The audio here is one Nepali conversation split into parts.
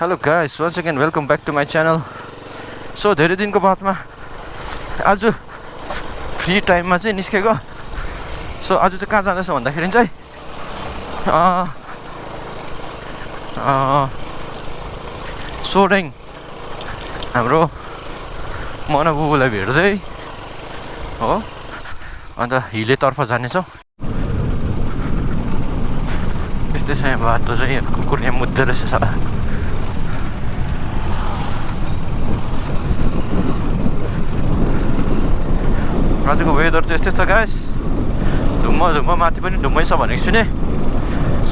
Hello guys, once again welcome back to my channel. So धेरै दिनको बादमा आज फ्री टाइममा चाहिँ निस्केको. सो आज चाहिँ कहाँ जाँदैछ भन्दाखेरि चाहिँ सोरेङ हाम्रो मना बुबुलाई भेट्दै हो, अन्त हिलेतर्फ जानेछौँ. यस्तै छ यहाँ बाटो चाहिँ, कुकुर यहाँ मुद्दै रहेछ साला. आजको वेदर चाहिँ यस्तै छ गाइस. धुम्म माथि पनि धुम्मै छ भनेको सुने.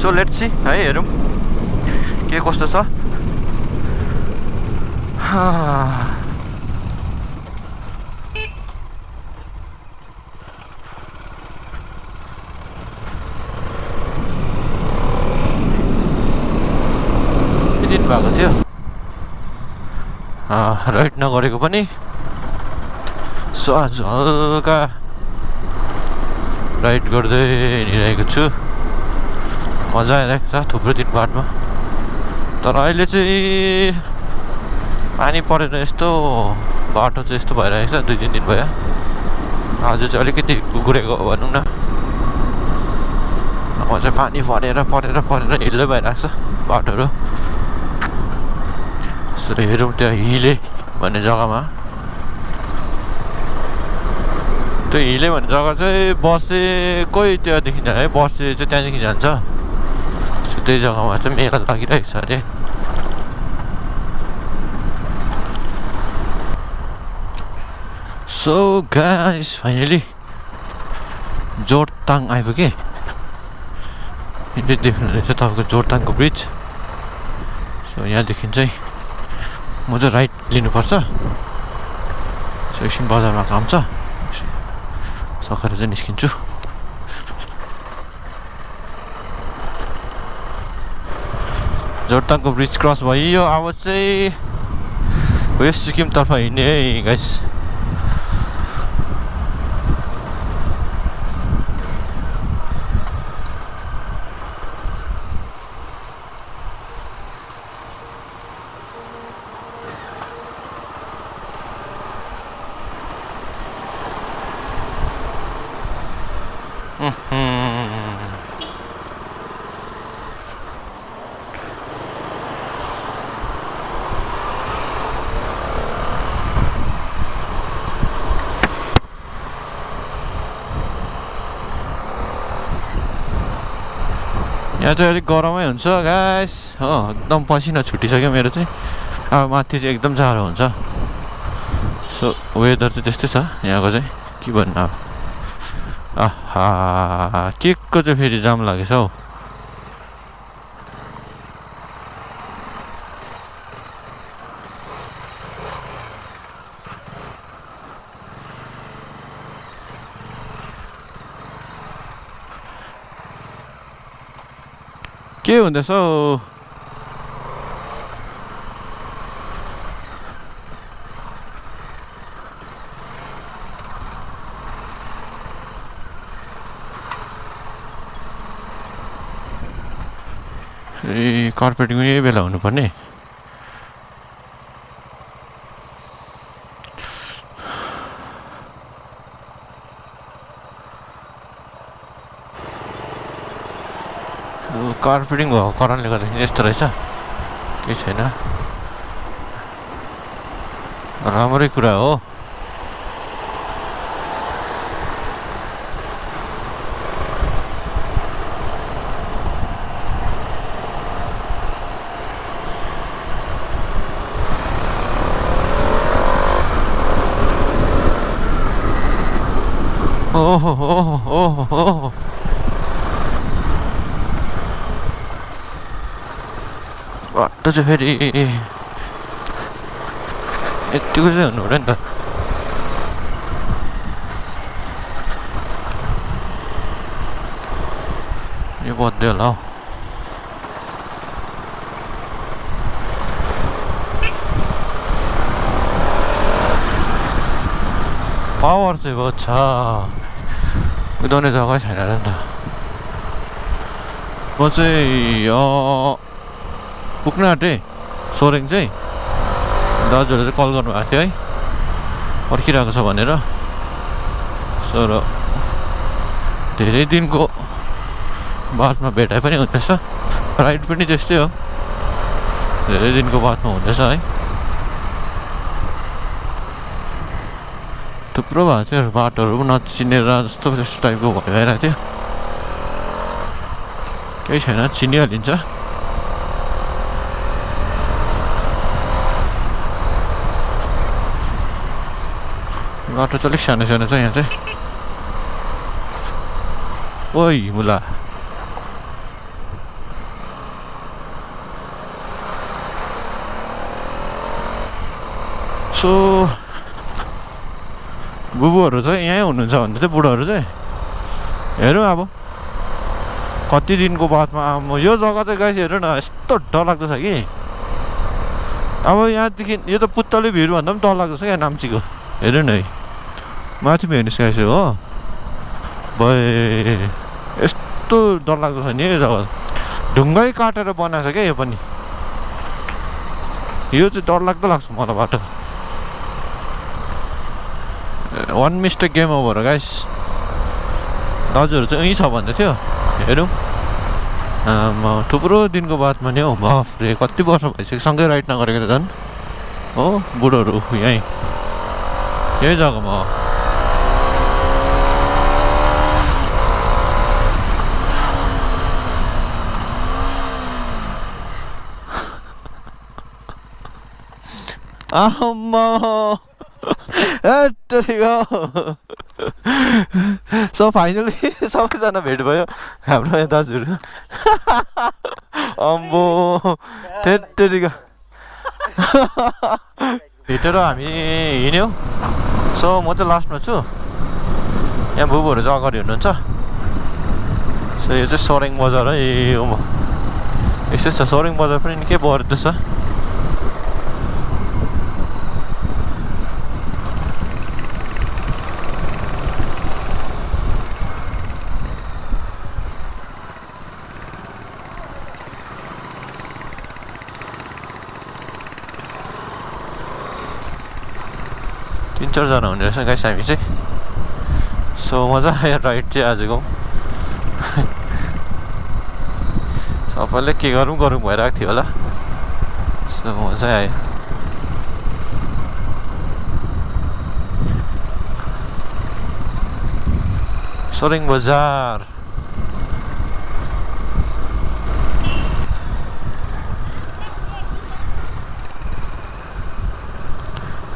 सो लेट्स सी है, हेरौँ के कस्तो छ. दिन भएको थियो राइड नगरेको पनि. सो आज हल्का राइड गर्दै हिँडिरहेको छु. मजा आइरहेको छ थुप्रो दिन बादमा. तर अहिले चाहिँ पानी परेर यस्तो बाटो चाहिँ यस्तो भइरहेको छ. 2-3 दिन भयो. आज चाहिँ अलिकति कुकुरेको भनौँ न. अब चाहिँ पानी परेर हिलै भइरहेको छ बाटोहरू. सो हेरौँ त्यहाँ हिले भन्ने जग्गामा. त्यो हिले भन्ने जग्गा चाहिँ बसेकै त्यहाँदेखि है, बसे चाहिँ त्यहाँदेखि जान्छ. सो त्यही जग्गामा चाहिँ मेला लागिरहेको छ अरे. सो गाइस फाइनली जोरथाङ आइपुगेँ. यहाँले देख्नुहुनेछ तपाईँको जोरथाङको ब्रिज. सो यहाँदेखि चाहिँ म चाहिँ राइट लिनुपर्छ. सो एकछिन बजारमा काम छ, सकेर चाहिँ निस्किन्छु. जोरथाङको ब्रिज क्रस भयो. अब चाहिँ वेस्ट सिक्किमतर्फ हिँड्ने है गाइस. यहाँ चाहिँ अलिक गरमै हुन्छ गाइस हो. एकदम पसिना छुटिसक्यो मेरो चाहिँ. अब माथि चाहिँ एकदम जाडो हुन्छ. सो वेदर चाहिँ त्यस्तै छ यहाँको चाहिँ, के भन्नु अब. आहा के को चाहिँ फेरि जाम लागेछ हौ. के हुँदैछ हौ. ए कार्पेटिङ पनि यही बेला हुनुपर्ने. कार्पेटिङ भएको कारणले गर्दाखेरि यस्तो रहेछ. केही छैन, राम्रै कुरा हो. ओहो बाटो चाहिँ फेरि यतिको चाहिँ हुनु पऱ्यो नि त. यो बद्दै होला हौ. पावर चाहिँ बहुत छ, कुदाउने जग्गै छैन र नि त. म चाहिँ पुग्न आँटेँ सोरेङ चाहिँ दाजुहरूले चाहिँ कल गर्नुभएको थियो है पर्खिरहेको छ भनेर सर धेरै दिनको बादमा भेटाइ पनि हुँदैछ राइड पनि त्यस्तै हो धेरै दिनको बादमा हुँदैछ है थुप्रो भएको थियो बाटोहरू पनि नचिनेर जस्तो त्यस्तो टाइपको भइरहेको थियो केही छैन चिनिहालिन्छ बाटो चाहिँ अलिक सानो सानो छ यहाँ चाहिँ ओइ मुला सो बुबुहरू चाहिँ यहीँ हुनुहुन्छ भने चाहिँ बुढोहरू चाहिँ हेरौँ अब कति दिनको बादमा म यो जग्गा चाहिँ गाइस हेरौँ न यस्तो डरलाग्दो छ कि अब यहाँदेखि यो त पुत्तली भिरभन्दा पनि डरलाग्दो छ क्या नाम्चीको हेरौँ न है माथि पनि हेर्नुहोस् गाइस हो भए यस्तो डरलाग्दो छ नि यो जग्गा ढुङ्गै काटेर बनाएको छ क्या यो पनि यो चाहिँ डरलाग्दो लाग्छ मलाई बाटो वान मिस्टेक गेम ओभर हो गाइस दाजुहरू चाहिँ यहीँ छ भन्दै थियो हेरौँ थुप्रो दिनको बादमा नि हौ बाफरे कति वर्ष भइसक्यो सँगै राइड नगरेको त झन् हो बुढोहरू यही जग्गामा हो आम्मा सो फाइनली सबैजना भेट भयो हाम्रो यहाँ दाजुहरू अम्बो त्यतिका भेटेर हामी हिँड्यौँ सो म चाहिँ लास्टमा छु यहाँ बुबुहरू चाहिँ अगाडि हुनुहुन्छ सो यो चाहिँ सोरेङ बजार है यस्तै छ सोरेङ बजार पनि निकै बढ्दैछ तीन चारजना हुने रहेछ गाइस हामी चाहिँ सो मजा आयो राइड चाहिँ आजको सबैले के गरौँ गरौँ भइरहेको थियो होला सो मजा आयो सोरेङ बजार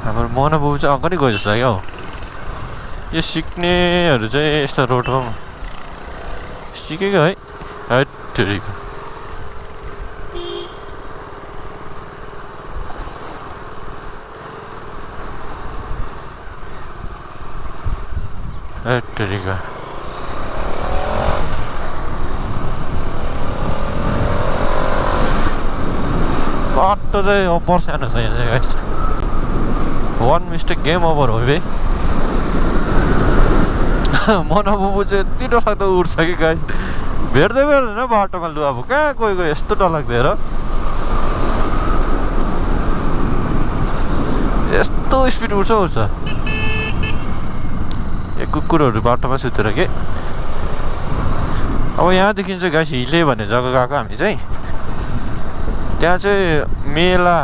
हाम्रो मोहना बाबु चाहिँ अगाडि गयो जस्तो लाग्यो हौ यो सिक्नेहरू चाहिँ यस्तो रोडमा सिकेको है हटरीको हटरीको बाटो चाहिँ अप्पर सानो छ यहाँ चाहिँ वान मिस्टेक गेम ओभर हो बे मोना बुबु चाहिँ यति डरलाग्दो उठ्छ कि गाइस भेट्दै भेट्दैन बाटोमा लु अब कहाँ गएको यस्तो डरलाग्दो हेर यस्तो स्पिड उठ्छ यो कुकुरहरू बाटोमा सुतेर के अब यहाँदेखि चाहिँ गाइस हिले भन्ने जग्गा गएको हामी चाहिँ त्यहाँ चाहिँ मेला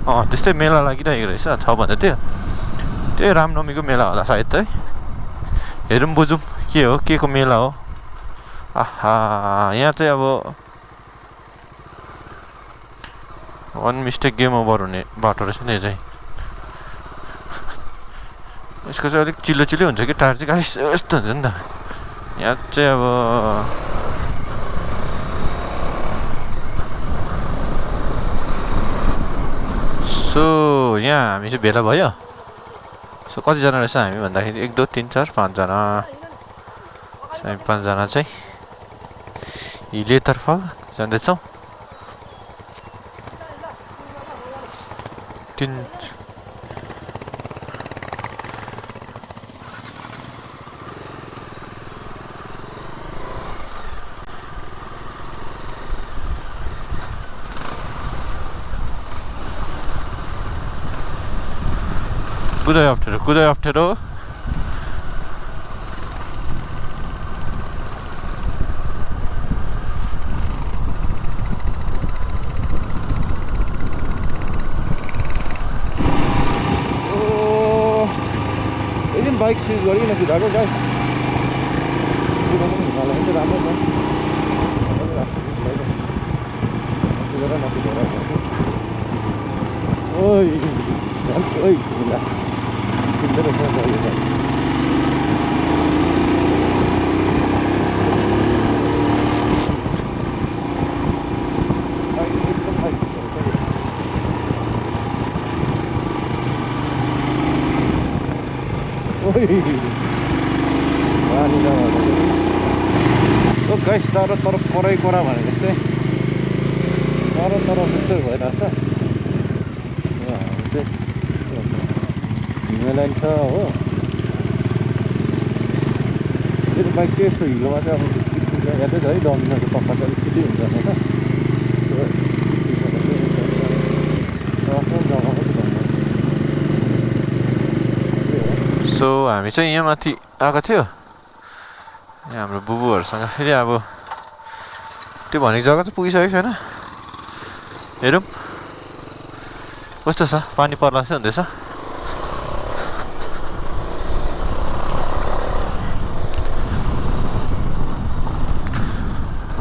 त्यस्तै मेला लागिरहेको रहेछ छ भन्दै थियो त्यही रामनवमीको मेला होला सायद है हेरौँ बुझौँ के हो के को मेला हो आहा यहाँ चाहिँ अब वान मिस्टेक गेम ओभर हुने बाटो रहेछ नि चाहिँ यसको चाहिँ अलिक चिल्लो चिल्लो हुन्छ कि टायर चाहिँ गाइस यस्तो हुन्छ नि त यहाँ चाहिँ अब सो यहाँ हामी चाहिँ भेला भयो सो कतिजना रहेछ हामी भन्दाखेरि 1 2 3 4 5 जना हामी 5 जना चाहिँ हिलेतर्फ जाँदैछौँ 3 कुदै अप्ठ्यारो एकदिन बाइक स्विच गरिकन कुदाएको गाइस कुदाउनु पनि हिमालय चाहिँ राम्रो छ कुदेर नकुदेर ओइ ओइ कुदा कुद्दै रहेछ गयो गाइस तर परै कोरा भने जस्तै तर जस्तै भइरहेछ यहाँ चाहिँ हिँड्ने लाइन छ हो यो बाइक चाहिँ यस्तो हिलोमा चाहिँ अब यादै छ है डमिनरको पक्का चाहिँ अलिक छिटै हुन्छ होइन सो हामी चाहिँ यहाँ माथि आएको थियो यहाँ हाम्रो बुबुहरूसँग फेरि अब त्यो भनेको जग्गा चाहिँ पुगिसकेको छैन हेरौँ कस्तो छ पानी पर्ला जस्तो हुँदैछ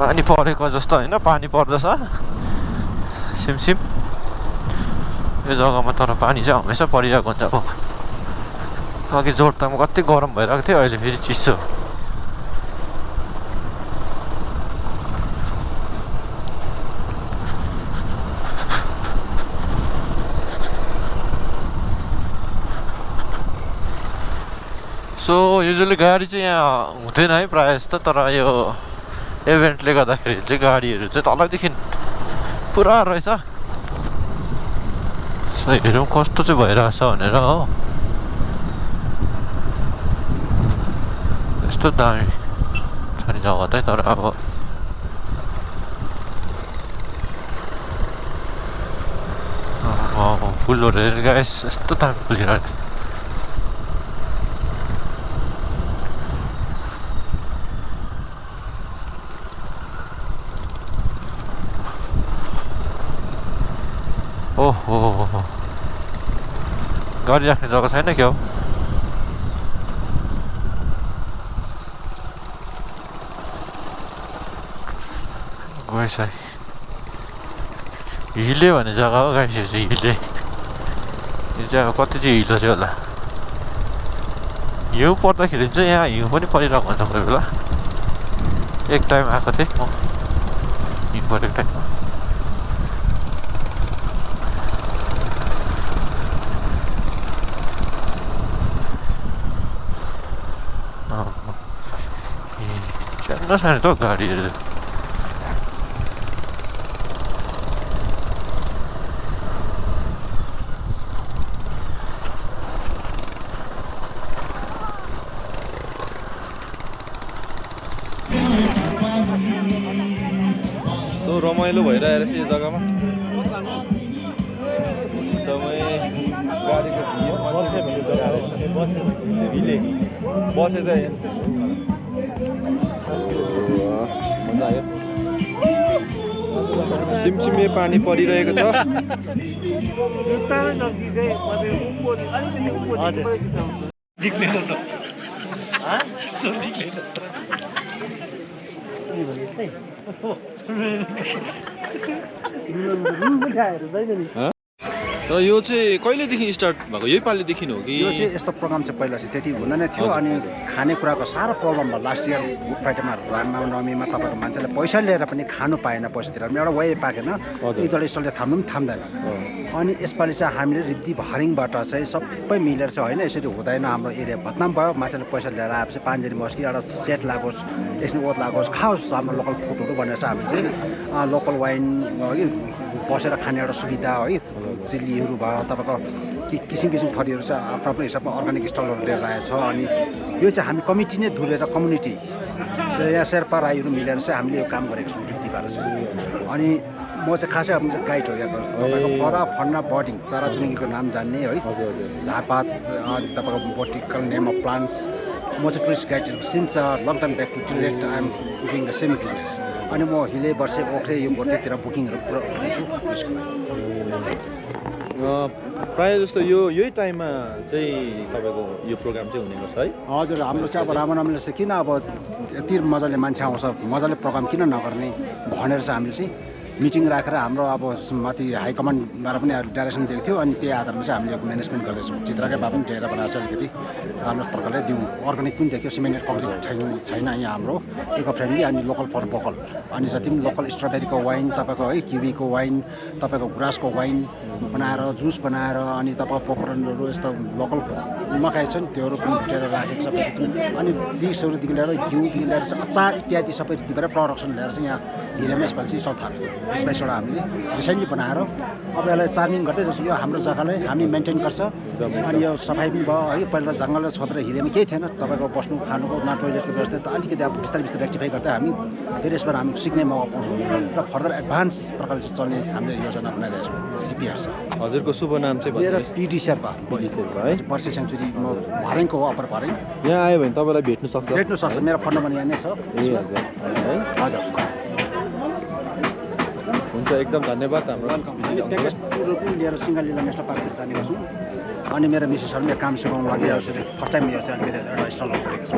पानी परेको जस्तो होइन पानी पर्दछ सिमसिम यो जग्गामा तर पानी चाहिँ हमेसा परिरहेको हुन्छ अब अघि जोरथाङमा कति गरम भइरहेको थियो अहिले फेरि चिसो सो युजली गाडी चाहिँ यहाँ हुँदैन है प्रायः जस्तो तर यो इभेन्टले गर्दाखेरि चाहिँ गाडीहरू चाहिँ तलदेखि पुरा रहेछ सो हेरौँ कस्तो चाहिँ भइरहेछ भनेर हो यस्तो दामी छ नि जग्गा चाहिँ तर अब फुलहरू हेरेर गाइस यस्तो दामी फुलिरहेको ओहो गाडी राख्ने जग्गा छैन क्या हो गएछ है हिले भन्ने जग्गा हो गाइस यो चाहिँ हिले यो चाहिँ अब कति चाहिँ हिलो चाहिँ होला हिउँ पर्दाखेरि चाहिँ यहाँ हिउँ पनि परिरहेको हुन्छ कोही बेला एक टाइम आएको थिएँ म हिउँ परेको टाइममा सानो सानो त गाडीहरू यस्तो रमाइलो भइरहेको रहेछ यो जग्गामा एकदमै गाडीको बसे भन्ने जग्गा रहेछ हिले बसे चाहिँ मजा आयो सिमसिमे पानी परिरहेको छ र यो चाहिँ कहिलेदेखि स्टार्ट भएको यही पालिदेखि हो कि यो चाहिँ यस्तो प्रोग्राम चाहिँ पहिला चाहिँ त्यति हुँदैन थियो अनि खानेकुराको साह्रो प्रब्लम भयो लास्ट इयर गुड फ्राइडेमा रामनवमीमा तपाईँको मान्छेले पैसा लिएर पनि खानु पाएन पैसातिर पनि एउटा वे पाकेन इदल स्टलले थाम्नु पनि थाम्दैन अनि यसपालि चाहिँ हामीले रिब्दी भरिङबाट चाहिँ सबै मिलेर चाहिँ होइन यसरी हुँदैन हाम्रो एरिया भत्नाम भयो मान्छेले पैसा लिएर आएपछि पाँचजरी मस्की एउटा सेट लागोस् यसमा ओत लागोस् खाओस् हाम्रो लोकल फुडहरू भनेर चाहिँ हामी चाहिँ लोकल वाइन है बसेर खाने एउटा सुविधा है चिल्लीहरू भयो तपाईँको किसिम किसिम थरीहरू चाहिँ आफ्नो आफ्नो हिसाबमा अर्ग्यानिक स्टलहरू लिएर आएको छ अनि यो चाहिँ हामी कमिटी नै धुरेर कम्युनिटी यहाँ शेर्पा राईहरू मिलेर चाहिँ हामीले यो काम गरेको छौँ रिब्दीबाट चाहिँ अनि म चाहिँ खासै अब चाहिँ गाइड हो यहाँ तपाईँको पर फन्ना बर्डिङ चराचुरुङ्गीको नाम जान्ने है हजुर हजुर झारपात तपाईँको बोटिकल नेम अफ प्लान्ट्स म चाहिँ tourist guide since long time back to till date I am doing the same business अनि म हिले वर्षे ओख्रे यो गोर्खेतिर बुकिङहरू पुरा गर्छु टुरिस्टको लागि प्रायः जस्तो यही टाइममा चाहिँ तपाईँको यो प्रोग्राम चाहिँ हुने गर्छ है हजुर हाम्रो चाहिँ अब रामनवमीले चाहिँ किन अब यति मजाले मान्छे आउँछ मजाले प्रोग्राम किन नगर्ने भनेर चाहिँ हामीले चाहिँ मिटिङ राखेर हाम्रो अब माथि हाइकमान्डबाट पनि डाइरेक्सन दिएको थियो अनि त्यही आधारमा चाहिँ हामीले म्यानेजमेन्ट गर्दैछौँ चित्रकै भए पनि ढेर बनाएको छ अलिकति राम्रो प्रकारले दिउँ अर्ग्यानिक पनि देखियो सिमेन्टेड कङ्क्रिट छैन यहाँ हाम्रो इको फ्रेन्डली अनि लोकल फर लोकल अनि जति पनि लोकल स्ट्रबेरीको वाइन तपाईँको है किवीको वाइन तपाईँको गुराँसको वाइन बनाएर जुस बनाएर अनि तपाईँको पपकर्नहरू यस्तो लोकल मकाइ छन् त्योहरू पनि भुटेर राखेको सबै अनि चिजहरूदेखि लिएर घिउदेखि लिएर अचार इत्यादि सबै दिएर प्रडक्सन ल्याएर चाहिँ यहाँ हिलेमा यसपालि चाहिँ स्टल थालेको स्पेसबाट हामीले रिसेन्टली बनाएर अब यसलाई चार्मिङ गर्दै जस्तो यो हाम्रो जग्गालाई हामी मेन्टेन गर्छ अनि यो सफाइ पनि भयो है पहिला जङ्गललाई छोपेर हिलेमा केही थिएन तपाईँको बस्नु खानुको न टोइलेटको व्यवस्था त अलिकति अब बिस्तारै बिस्तारै रेक्टिफाई गर्दै हामी फेरि यसबाट हामी सिक्ने मौका पाउँछौँ र फर्दर एडभान्स प्रकारले चाहिँ चल्ने हामीले योजना बनाइरहेको छौँ डिपिआर हजुरको शुभ नाम चाहिँ मेरो पिडी शेर्पा है वर्षे सेङ्चुरी म भरेङको हो अप्पर भरेङ यहाँ आयो भने तपाईँलाई भेट्नु सक्छ मेरो फोन नम्बर यहाँ नै छ हजुर हुन्छ एकदम धन्यवाद हाम्रो प्याकेज टुरहरू पनि लिएर सिङ्गलीला नेसनल पार्कतिर जाने गर्छौँ अनि मेरो मिसेसहरू मेरो काम सिकाउनु लागि फर्स्ट टाइम यो चाहिँ एउटा स्टल गरेको छु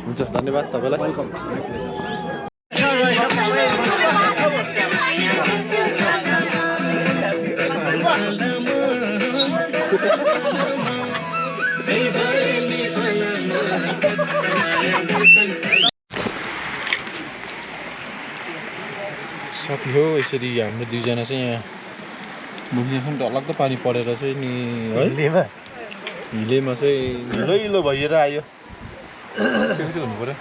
हुन्छ धन्यवाद तपाईँलाई वेलकम साथी हो यसरी हाम्रो दुईजना चाहिँ यहाँ मुखियासँग डरलाग्दो पानी परेर चाहिँ नि है हिलेमा चाहिँ हिलो भइएर आयो त्यो चाहिँ हुनु पऱ्यो